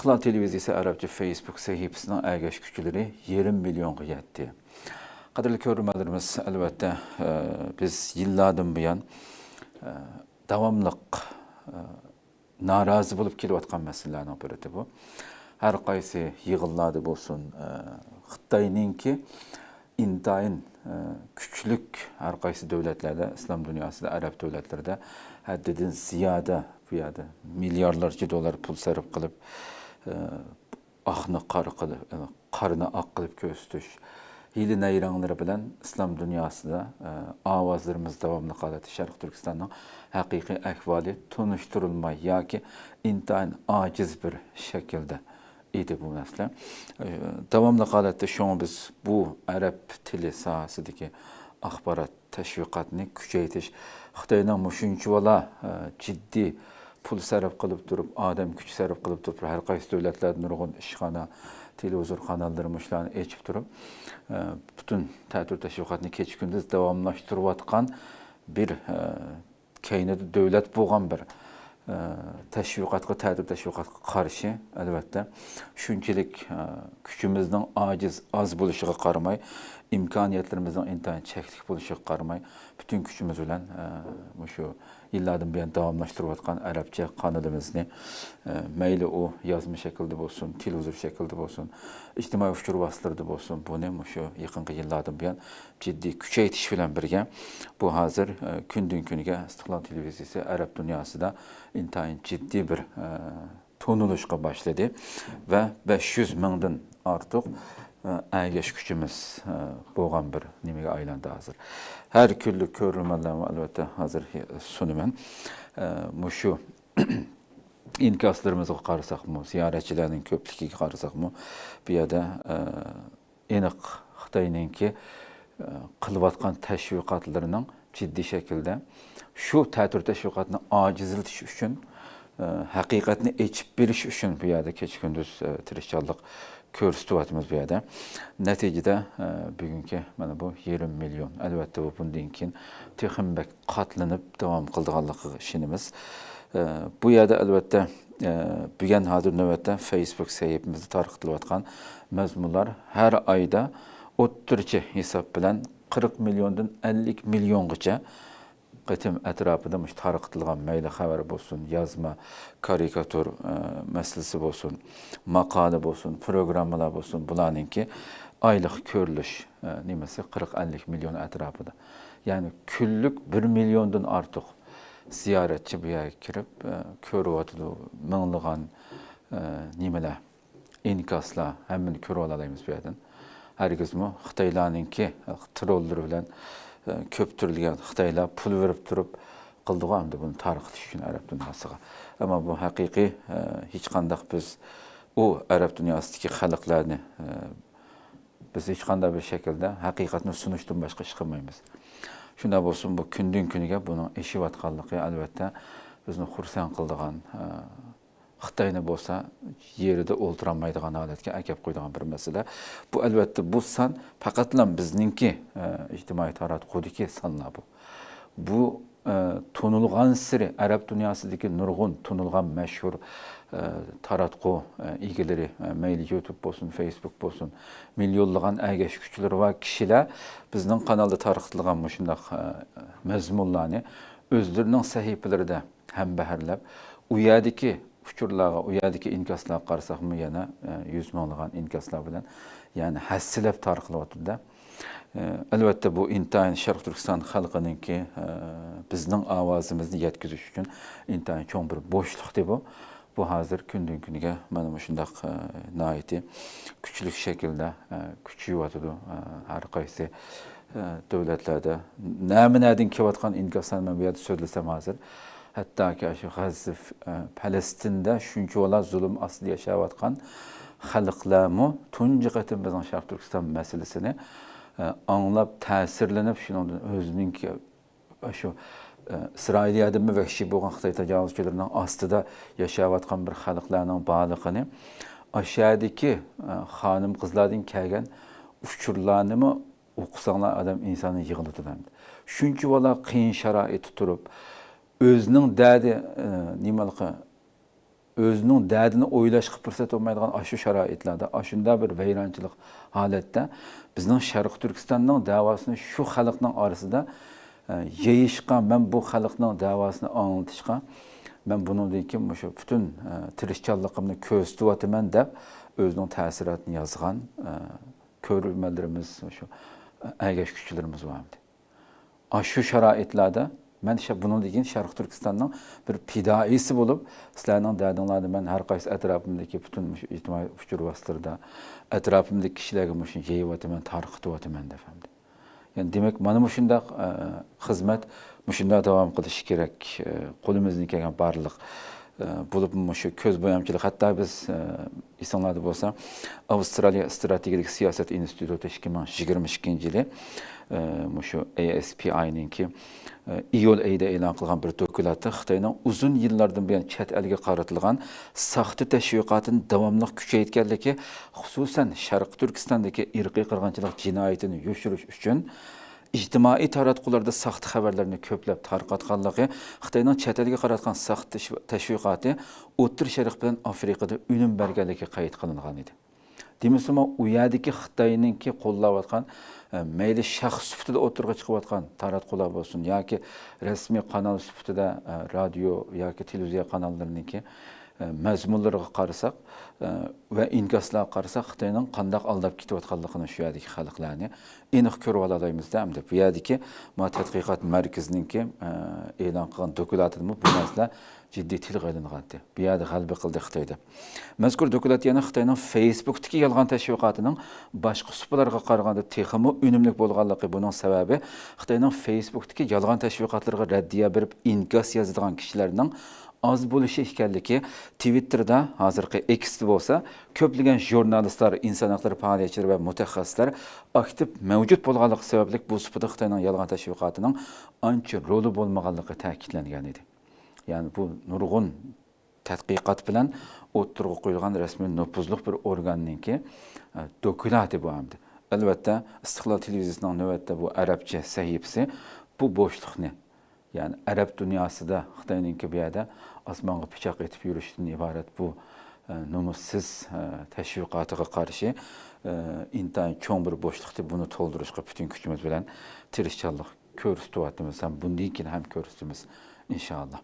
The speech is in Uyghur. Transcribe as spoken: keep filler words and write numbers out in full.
ئىستىقلال تېلېۋىزىيىسى ئەرەبچە فېيسبۇك سەھىپىسىنىڭ ئەگەشكۈچىلىرى يېرىم مىليونغا يەتتى. قەدىرلىك كۆرۈرمەنلىرىمىز، ئەلۋەتتە، ئە، بىز يىللاردىن بۇيان، ئە، داۋاملىق، ئە، نارازى بولۇپ كېلىۋاتقان مەسىلىلەرنىڭ بىرىدە بۇ. ھەر قايسى يىغىنلاردا بولسۇن، ئە، خىتاينىڭكى ئىنتايىن، ئە، كۈچلۈك، ھەر قايسى دۆلەتلەردە، ئىسلام دۇنياسىدا، ئەرەب دۆلەتلىرىدە ھەددىدىن زىيادە بۇ يەردە مىليارلارچە دوللار پۇل سەرپ قىلىپ، ئە، ئاقنى قارا قىلىپ، قارىنى ئاق قىلىپ كۆرسىتىش ھىيلە-نەيرەڭلىرى بىلەن ئىسلام دۇنياسىدا، ئە، ئاۋازلىرىمىز داۋاملىق ھالەتتە شەرقىي تۈركىستاننىڭ ھەقىقىي ئەھۋالى تونۇشتۇرۇلماي ياكى ئىنتايىن ئاجىز بىر شەكىلدە ئىدى بۇ مەسىلە. ئە، داۋاملىق ھالەتتە شۇڭا بىز بۇ ئەرەب تىلى ساھەسىدىكى ئاخبارات تەشۋىقاتنى كۈچەيتىش، خىتاينىڭ مۇشۇنچىۋالا، ئە، جىددىي پۇل سەرپ قىلىپ تۇرۇپ، ئادەم كۈچى سەرپ قىلىپ تۇرۇپ، ھەر قايسى دۆلەتلەردە نۇرغۇن ئىشخانا، تېلېۋىزور قاناللىرى مۇشۇلارنى ئېچىپ تۇرۇپ، ئە، پۈتۈن تەتۈر تەشۋىقاتنى كېچە-كۈندۈز داۋاملاشتۇرۇۋاتقان بىر، ئە، كەينىدە دۆلەت بولغان بىر، ئە، تەشۋىقاتقا، تەتۈر تەشۋىقاتقا قارشى، ئەلۋەتتە، شۇنچىلىك، ئە، كۈچىمىزنىڭ ئاجىز، ئاز بولۇشىغا قارىماي، ئىمكانىيەتلىرىمىزنىڭ ئىنتايىن چەكلىك بولۇشىغا قارىماي، پۈتۈن كۈچىمىز بىلەن، ئە، مۇشۇ يىللاردىن بۇيان داۋاملاشتۇرۇۋاتقان ئەرەبچە قانىلىمىزنى، ئە، مەيلى ئۇ يازما شەكىلدە بولسۇن، تېلېۋىزور شەكلىدە بولسۇن، ئىجتىمائىي ئۇچۇر ۋاسىتىلىرىدا بولسۇن، بۇنى مۇشۇ يېقىنقى يىللاردىن بۇيان جىددىي كۈچەيتىش بىلەن بىرگە، بۇ ھازىر، ئە، كۈندىن-كۈنگە ئىستىقلال تېلېۋىزىيىسى ئەرەب دۇنياسىدا ئىنتايىن جىددىي بىر، ئە، تونۇلۇشقا باشلىدى ۋە بەش يۈز مىڭدىن ئارتۇق، ئە، ئەگەشكۈچىمىز، ئە، بولغان بىر نېمىگە ئايلاندى ھازىر. ھەر كۈنلۈك كۆرۈرمەنلەرمۇ ئەلۋەتتە ھازىر سۇنىمەن. ئە، مۇشۇ ئىنكاسلىرىمىزغا قارىساقمۇ، زىيارەتچىلەرنىڭ كۆپلۈكىگە قارىساقمۇ، بۇ يەردە، ئە، ئېنىق خىتاينىڭكى، ئە، قىلىۋاتقان تەشۋىقاتلىرىنىڭ جىددىي شەكىلدە شۇ تەتۈر تەشۋىقاتنى ئاجىزلىتىش ئۈچۈن، ئە، ھەقىقەتنى ئېچىپ بېرىش ئۈچۈن بۇ يەردە كېچە-كۈندۈز، ئە، تىرىشچانلىق كۆرسىتىۋاتىمىز بۇ يەردە. نەتىجىدە، ئە، بۈگۈنكى مانا بۇ يېرىم مىليون. ئەلۋەتتە، بۇ بۇندىن كېيىن تېخىمۇ بەك قاتلىنىپ داۋام قىلىدىغانلىقىغا ئىشىنىمىز. ئە، بۇ يەردە ئەلۋەتتە، ئە، بۈگۈن ھازىر نۆۋەتتە فېيسبۇك سەھىپىمىزدە تارقىتىلىۋاتقان مەزمۇنلار ھەر ئايدا ئوتتۇرىچە ھېساب بىلەن قىرىق مىليوندىن ئەللىك مىليونغىچە قېتىم ئەتراپىدا مۇشۇ تارقىتىلغان مەيلى خەۋەر بولسۇن، يازما، كارىكاتۇر، ئە، مەسىلىسى بولسۇن، ماقالە بولسۇن، پروگراممىلار بولسۇن، بۇلارنىڭكى ئايلىق كۆرۈلۈش، ئە، نېمىسى قىرىق ئەللىك مىليون ئەتراپىدا. يەنى كۈنلۈك بىر مىليوندىن ئارتۇق زىيارەتچى بۇ يەرگە كىرىپ، ئە، كۆرۈۋاتىدۇ. مىڭلىغان، ئە، نېمىلەر، ئىنكاسلار، ھەممىنى كۆرۈۋالالايمىز بۇ يەردىن. ھەرگىزمۇ خىتايلارنىڭكى تروللىرى بىلەن، ئە، كۆپتۈرۈلگەن خىتايلار پۇل بېرىپ تۇرۇپ قىلىدىغۇ ئەمدى بۇنى تارقىتىش ئۈچۈن ئەرەب دۇنياسىغا. ئەمما بۇ ھەقىقىي، ئە، ھېچقانداق بىز ئۇ ئەرەب دۇنياسىدىكى خەلقلەرنى، ئە، بىز ھېچقانداق بىر شەكىلدە ھەقىقەتنى سۇنۇشتىن باشقا ئىش قىلمايمىز. شۇنداق بولسىمۇ، بۇ كۈندىن-كۈنگە بۇنىڭ ئېشىۋاتقانلىقى، ئەلۋەتتە، بىزنى خۇرسەن قىلىدىغان، ئە، خىتاينى بولسا يېرىدە ئولتۇرالمايدىغان ھالەتكە ئەكەپ قويىدىغان بىر مەسىلە. بۇ، ئەلۋەتتە، بۇ سان پەقەتلا بىزنىڭكى، ئە، ئىجتىمائىي تاراتقۇدىكى سانلار بۇ. بۇ، ئە، تونۇلغانسېرى ئەرەب دۇنياسىدىكى نۇرغۇن تونۇلغان مەشھۇر، ئە، تاراتقۇ، ئە، ئىگىلىرى، ئە، مەيلى يۇتۇب بولسۇن، فېيسبۇك بولسۇن، مىليونلىغان ئەگەشكۈچىلىرى بار كىشىلەر بىزنىڭ قانالدا تارقىتىلغان مۇشۇنداق، ئە، مەزمۇنلارنى ئۆزلىرىنىڭ سەھىپىلىرىدە ھەمبەھىرلەپ، ئۇ يەردىكى ئۇچۇرلارغا، ئۇ يەردىكى ئىنكاسلارغا قارىساقمۇ يەنە، ئە، يۈز مىڭلىغان ئىنكاسلار بىلەن يەنە ھەسسىلەپ تارقىلىۋاتىدۇ-دە. ئە، ئەلۋەتتە، بۇ ئىنتايىن شەرقىي تۈركىستان خەلقىنىڭكى، ئە، بىزنىڭ ئاۋازىمىزنى يەتكۈزۈش ئۈچۈن ئىنتايىن چوڭ بىر بوشلۇقتى بۇ. بۇ ھازىر كۈندىن-كۈنگە مانا مۇشۇنداق، ئە، ناھايىتى كۈچلۈك شەكىلدە، ئە، كۈچىيىۋاتىدۇ. ئە، ھەر قايسى، ئە، دۆلەتلەردە نەمە-نەدىن كېلىۋاتقان ئىنكاسلارنى مەن بۇ يەردە سۆزلىسەم ھازىر، ھەتتاكى شۇ غەززە، ئە، پەلەستىندە شۇنچىۋالا زۇلۇم ئاستىدا ياشاۋاتقان خەلقلەرمۇ تۇنجى قېتىم بىزنىڭ شەرقىي تۈركىستان مەسىلىسىنى، ئە، ئاڭلاپ، تەسىرلىنىپ، شۇنىڭدىن ئۆزىنىڭكى شۇ، ئە، ئىسرائىلىيەدىنمۇ ۋەھشىي بولغان خىتاي تاجاۋۇزچىلىرىنىڭ ئاستىدا ياشاۋاتقان بىر خەلقلەرنىڭ بارلىقىنى، ئاشۇ يەردىكى، ئە، خانىم-قىزلاردىن كەلگەن ئۇچۇرلارنىمۇ ئوقۇساڭلار، ئادەم ئىنساننى يىغلىتىدۇ ئەمدى. شۇنچىۋالا قىيىن شارائىتتا تۇرۇپ، ئۆزىنىڭ دەردى، ئە، نېمىلىقى، ئۆزىنىڭ دەردىنى ئويلاشقا پۇرسەت بولمايدىغان ئاشۇ شارائىتلاردا، ئاشۇنداق بىر ۋەيرانچىلىق ھالەتتە بىزنىڭ شەرقىي تۈركىستاننىڭ دەۋاسىنى شۇ خەلقنىڭ ئارىسىدا، ئە، يېيىشقا، مەن بۇ خەلقنىڭ دەۋاسىنى ئاڭلىتىشقا، مەن بۇنىڭدىن كېيىن مۇشۇ پۈتۈن، ئە، تىرىشچانلىقىمنى كۆرسىتىۋاتىمەن دەپ ئۆزىنىڭ تەسىراتىنى يازغان، ئە، كۆرۈرمەنلىرىمىز، مۇشۇ، ئە، ئەگەشكۈچىلىرىمىز بار ئىدى. ئاشۇ شارائىتلاردا مەن شە-، بۇنىڭدىن كېيىن شەرقىي تۈركىستاننىڭ بىر پىدائىيسى بولۇپ، سىلەرنىڭ دەردىڭلارنى مەن ھەر قايسى ئەتراپىمدىكى پۈتۈن مۇشۇ ئىجتىمائىي ئۇچۇر ۋاسىتىلىرىدا ئەتراپىمدىكى كىشىلەرگە مۇشۇنى يېيىۋاتىمەن، تارقىتىۋاتىمەن دەپ ئەمدى. يەنى دېمەك، مانا مۇشۇنداق، ئە، خىزمەت مۇشۇنداق داۋام قىلىشى كېرەك. ئە، قولىمىزدىن كەلگەن بارلىق، ئە، بولۇپمۇ مۇشۇ كۆز بويامچىلىق، ھەتتا بىز، ئە، ئېسىڭلاردا بولسا، ئاۋسترالىيە ئىستراتېگىيەلىك سىياسەت ئىنستىتۇتى ئىككى مىڭ يىگىرمە ئىككىنچى يىلى، ئە، مۇشۇ ئەي ئېس پىي ئاينىڭكى، ئە، ئىيۇل ئېيىدا ئېلان قىلغان بىر دوكلاتتا خىتاينىڭ ئۇزۇن يىللاردىن بۇيان چەت ئەلگە قارىتىلغان ساختا تەشۋىقاتىنى داۋاملىق كۈچەيتكەنلىكى، خۇسۇسەن، شەرقىي تۈركىستاندىكى ئىرقىي قىرغىنچىلىق جىنايىتىنى يوشۇرۇش ئۈچۈن ئىجتىمائىي تاراتقۇلاردا ساختا خەۋەرلەرنى كۆپلەپ تارقاتقانلىقى، خىتاينىڭ چەت ئەلگە قاراتقان ساختا تەشۋ-، تەشۋىقاتى ئوتتۇرا شەرق بىلەن ئافرىقىدا ئۈنۈم بەرگەنلىكى قەيت قىلىنغان ئىدى. دېمىسىمۇ، ئۇ يەردىكى خىتاينىڭكى قوللاۋاتقان، ئە، مەيلى شەخس سۈپىتىدە ئوتتۇرىغا چىقىۋاتقان تاراتقۇلار بولسۇن ياكى رەسمىي قانال سۈپىتىدە، ئە، رادىيو ياكى تېلېۋىزىيە قاناللىرىنىڭكى، ئە، مەزمۇنلىرىغا قارىساق، ئە، ۋە ئىنكاسلارغا قارىساق، خىتاينىڭ قانداق ئالداپ كېتىۋاتقانلىقىنى شۇ يەردىكى خەلقلەرنى ئېنىق كۆرۈۋالالايمىز-دە ئەمدى. بۇ يەردىكى ما تەتقىقات مەركىزىنىڭكى، ئە، ئېلان قىلغان دوكلاتىدىمۇ بۇ مەسىلە جىددىي تىلغا ئېلىنغانىدى. بۇ يەردە غەلىبە قىلدى خىتاي دەپ. مەزكۇر دوكلات يەنە خىتاينىڭ فېيسبۇكتىكى يالغان تەشۋىقاتىنىڭ باشقا سۇپىلارغا قارىغاندا تېخىمۇ ئۈنۈملۈك بولغانلىقى، بۇنىڭ سەۋەبى خىتاينىڭ فېيسبۇكتىكى يالغان تەشۋىقاتلىرىغا رەددىيە بېرىپ ئىنكاس يازىدىغان كىشىلەرنىڭ ئاز بولۇشى ئىكەنلىكى، تىۋىتتېردا، ھازىرقى ئېكستا بولسا، كۆپلىگەن ژۇرنالىستلار، ئىنسان ھەقلىرى پائالىيەتچىلىرى ۋە مۇتەخەسسىسلەر ئاكتىپ مەۋجۇت بولغانلىقى سەۋەبلىك، بۇ سۇپىدا خىتاينىڭ يالغان تەشۋىقاتىنىڭ ئانچە رولى بولمىغانلىقى تەكىتلەنگەن ئىدى. يەنى بۇ نۇرغۇن تەتقىقات بىلەن ئوتتۇرىغا قويۇلغان رەسمىي نوپۇزلۇق بىر ئورگاننىڭكى، ئە، دوكلاتى بۇ ئەمدى. ئەلۋەتتە، ئىستىقلال تېلېۋىزىيىسىنىڭ نۆۋەتتە بۇ ئەرەبچە سەھىپىسى بۇ بوشلۇقنى، يەنى ئەرەب دۇنياسىدا خىتاينىڭكى بۇ يەردە ئاسمانغا پىچاق ئېتىپ يۈرۈشتىن ئىبارەت بۇ، ئە، نومۇسسىز، ئە، تەشۋىقاتىغا قارشى، ئە، ئىنتايىن چوڭ بىر بوشلۇقتى. بۇنى تولدۇرۇشقا پۈتۈن كۈچىمىز بىلەن تىرىشچانلىق كۆرسىتىۋاتىمىز ھەم بۇندىن كېيىن ھەم كۆرسىتىمىز، ئىنشائاللا.